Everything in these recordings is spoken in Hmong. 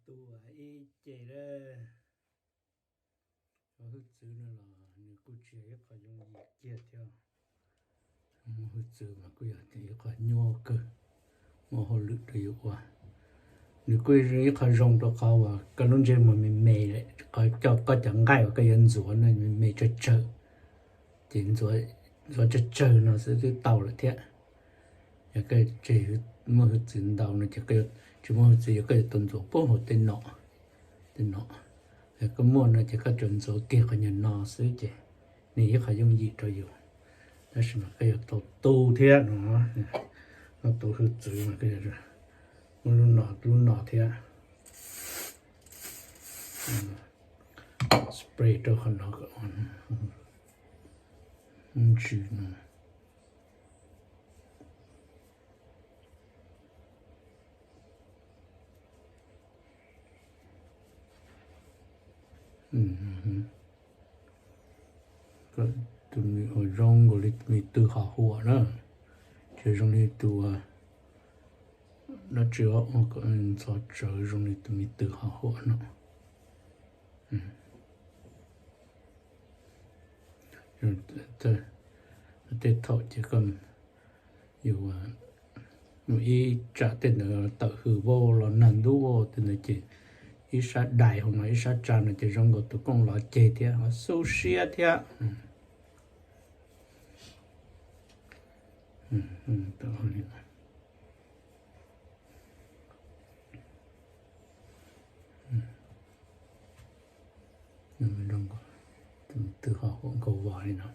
Tus ib ce lawm, cov hwj txwv no los nws kuj tsis yog ib qho yooj yim kiag thiab. Muaj hwj txwv mas kuj yog ib qho nyuaj kawg, muaj hauj lwm rau yus ua. Nws kuj ib qho zoo rau qhov uas koj lub ntsej muag me me lawm, qhov koj cov nqaij uas koj yuav ntxuav no me me tsawg tsawg, ces ntxuav tsawg tsawg no xwb twb tau lawm thiab. Yog koj tsis muaj hwj txwv ntau no ces, tsis muaj hwj txwv yog koj yuav tau ntxuav puag hauv tej no, tej no. Yog koj muaj no ces koj tsuas ntxuav kiag qhov nyuag no xwb ces nws ib qho yooj yim rau yus. Tab sis mas koj yuav tau tu thiab no, koj tu hwj txwv mas koj yuav muaj lub no lub no thiab. Spray rau qhov no kom ntsws no. Tus me uas zoo nkaus li me tw hom huam na, ces zoo li tus dab tsi ntxhov tsawv zoo li tus me tw hom huam no. Tej thaum ces koj yus mus ib tsam tej ntawd tawm hws vauj los nag ntub vauj tej ntawd ces ib sab dais hauv no ib sab tsa no ces zoo nkaus tus kooj lov ceg thiab ho xub siab thiab. Twb ho huam nkaus vos li no.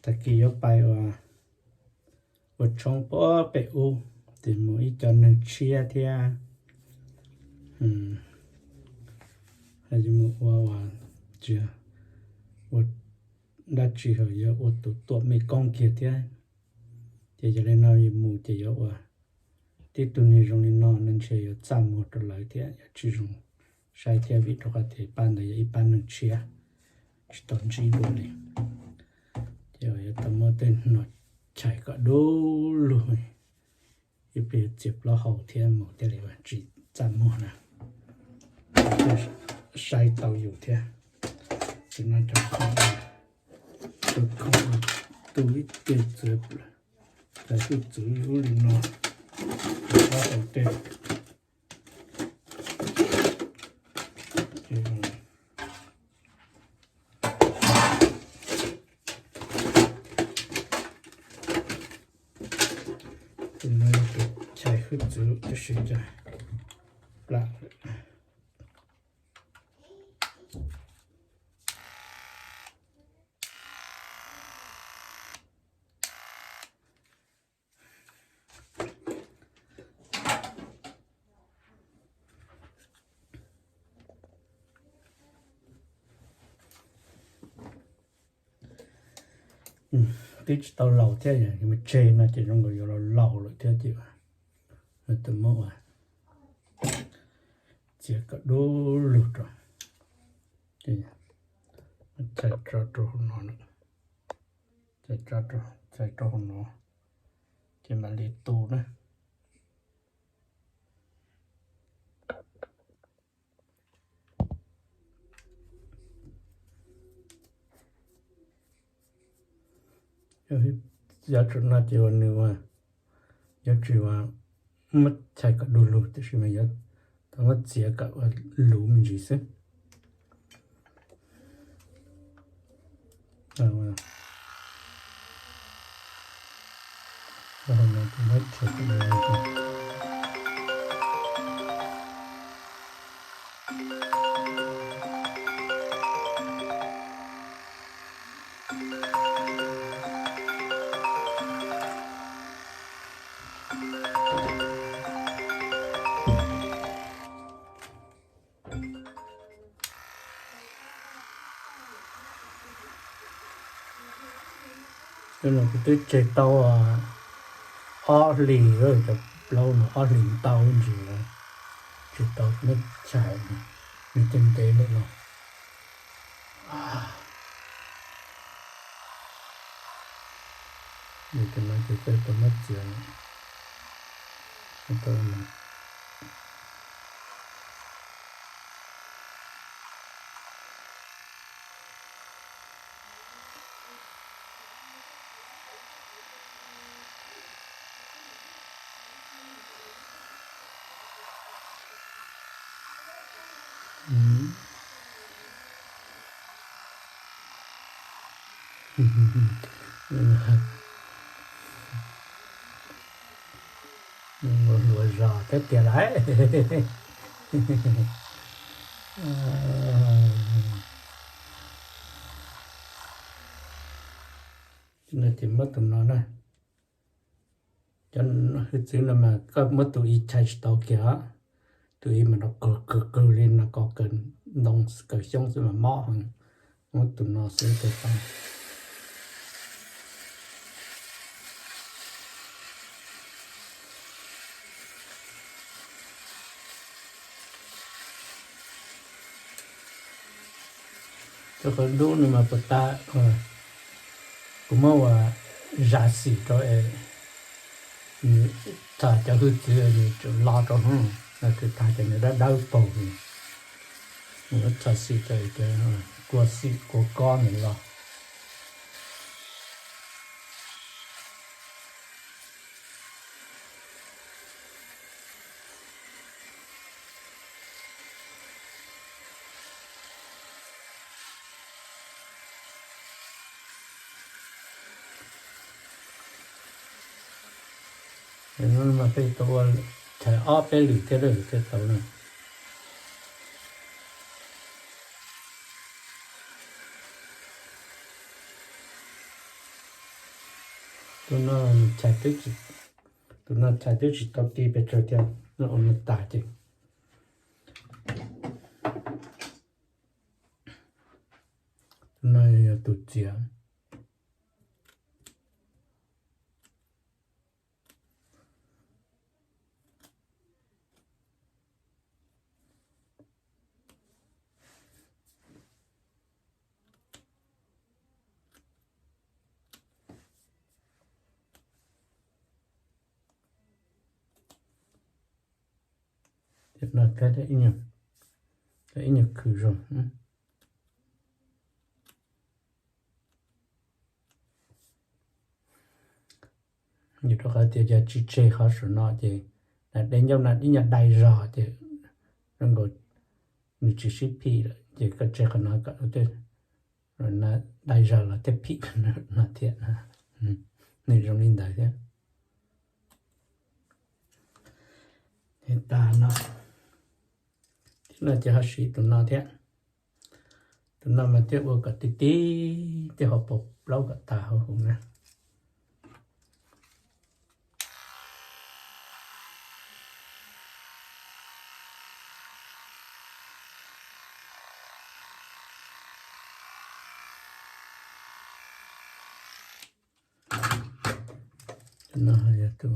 Tag kis yuav pais ua, ua tshoob puag pem ub, ces mus ib co neeg tshiab thiab, yuav mus ua, ua, ua dab tsi ho yuav ua tus tuam me koob kiag thiab. Ces yog li no yus mus ces yuav ua tib tug niag zoo li no no ntshe yuav txaj muag rau lawv thiab yuav tsis zoo saib thiab vim rau qhov tias ib pab ntawd yog ib pab neeg tshiab tsis tau ntsib dua li. Ces yuav tau muab tej no chais kom dub lug, ib pliag txiav plaub hau thiab mus thiaj li tsis txaj muag na, thiaj saib tau yus thiab. Ces no cov khoom, cov khoom tu ib ce txwv, cov hwj txwv ub li no, plaub hau tej. Tus no yog tus chais hwj txwv tab sis cas plam lawm. Twb tsis tau laus thiab, yog mus tseg no ces zoo nkaus yuav laus laus lawm thiab ces tus muab ua txiav kom dub lug rau, ces tso rau hauv no, tso rau hauv no, ces mam li tu na. Yuav tsum no ces uas nws ua, yuav tsum ua muab chais kom du lug tiam sis mas yuav tau muab txiav kom ua luv me ntsis xwb. Tus no kuv twb tseg tau ob hlis, cov plaub no ob hlis ntau ntsis, tseg tau muab chais, nws ntev ntev lawm los. Tus no ces koj tau muab txiav. Ua zog thiab tiag lauj. Ces muab tus no na, cov hwj txwv no mas koj muab tus ib chais tsis tau kiag, tus ib mas nrov kawg kawg kawg li no, ko kaw ntoo kaw xyoob xwb mas mob heev. Muab tus no xwb ces tau. Cov qhov dub no mas puas tas, kuv muab ua zam xim rau es nws tham cov hwj txwv nws tseem los rau hnub no, kuv tham cov nws dawb dawb paug, nws muab zam xim rau cov kua xim kua kob nws los. Hnub no mas peb tau ua chais ob peb lwm thiab lawm thiaj tau na. Tus no chais twb tsis, tus no chais twb tsis tau ti pes tsawg thiab, no ua no tas ces. Tus no yog tus txiav. Ib nyuag khwv zoo. Yog rau qhov tias yog tsis tseg qhov saum no ces dej ncauj no ib nyuag dai zog ces zoo nkaus nws tsis sib phim lawm, ces koj tseg qhov no kom dai zog los thiaj phim no thiab. Nws zoo li ntawd thiab. Tas no, thiab no ces ho siv tus no thiab. Tus no mas thiaj ua kom tib tib thiab ho pos plaub kom tas hauv hauv na. No yog tus,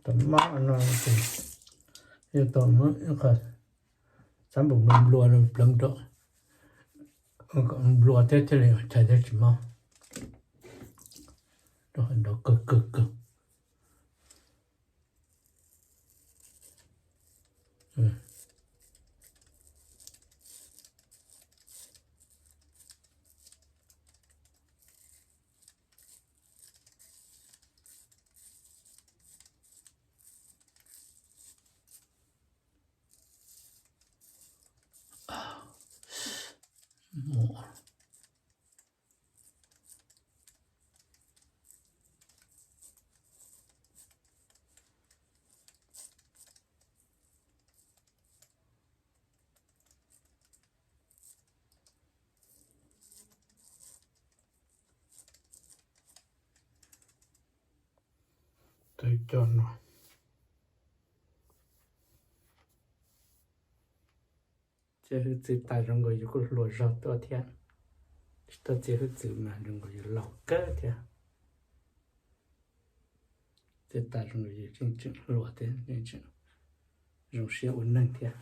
tus mob no ces yog tus mob, xab npum nplua nplua pleev rau, kom nplua thiab thiaj li chais thiab tsis mob. Rau qhov nrov kawg kawg kawg. Tau cov no. Txiav hwj txwv tas zoo nkaus yus kuj hluas zog tuaj thiab. Tsis tau txiav hwj txwv mas zoo nkaus yus laus kawg thiab. Txiav tas zoo nkaus yus yeej tseem hluas thiab, yeej tseem zoo siab ua neeg thiab.